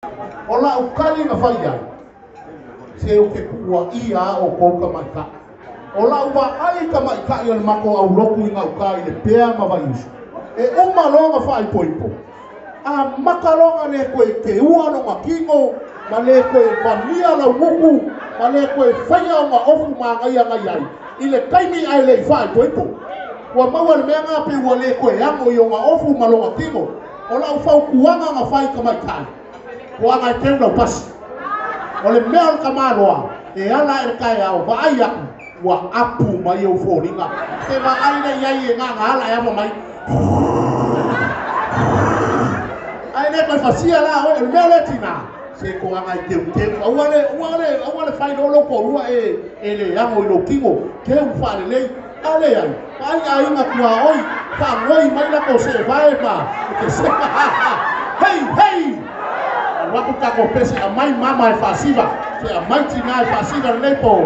O la'u kali na fai ai, se o ke ku'uaʻia a ʻoukou tamaitaʻi. O la'u vaai tamaitaʻi o le matou aulotu i gauta i Lepea ma Vaiusu, e uma loa ona faaipoipo, amata loa ona le toe teua lona tino, ma le toe vania laugutu, ma le toe faia ona ofu manaia na i ai i le taimi ae le'i faaipoipo. Ua maua le mea lena pe ua le toe ano i ona ofu ma lona tino. O la'u fautuaga na fai i tamaitaʻi, toaga e teu lau pasi. O le mea o le tamaloa, e ala ae le taeao, vaai atu, ua apu mai ou foliga. Te vaai lea i ai e gagaala e ava mai. Ae le toe fasia la oe, o le mea lea tinā, se toaga e teuteu, aua le, aua le, aua le fai loa lou toalua e, e le ano i lou tino, teu faalelei. A leai, vaai aiga tuaoi, faanoi mai latou seevae ma e te sega. Hei, hei! Alu atu tatou pese, aumai mama e faasiva, se aumai tinā e faasiva lenei po.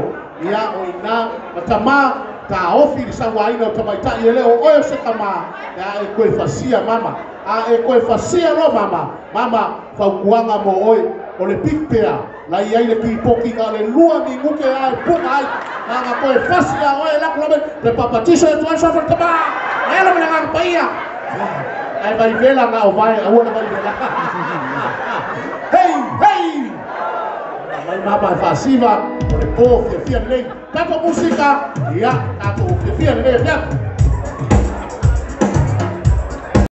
Ia, o i ina, ma tamā, taofi le sauaina o tamaitai, e le o oe o se tamā, pe a e toe fasia mama. A e toe fasia loa mama, mama, fautuaga mo oe, o le Big Bear, la i ai le kipoti na o le 2 minute lava e puga ai, na ona toe fasi lava oe e alu atu lava te papatiso atu ai sofa le tama, e ala ma le Agaga Paia. Ae vaivela na o vae, aua le vaivela. Hei, hei! Mai mama e faasiva, o le po fiafia lenei. Tatou musika, ia, tatou fiafia lenei afiafi.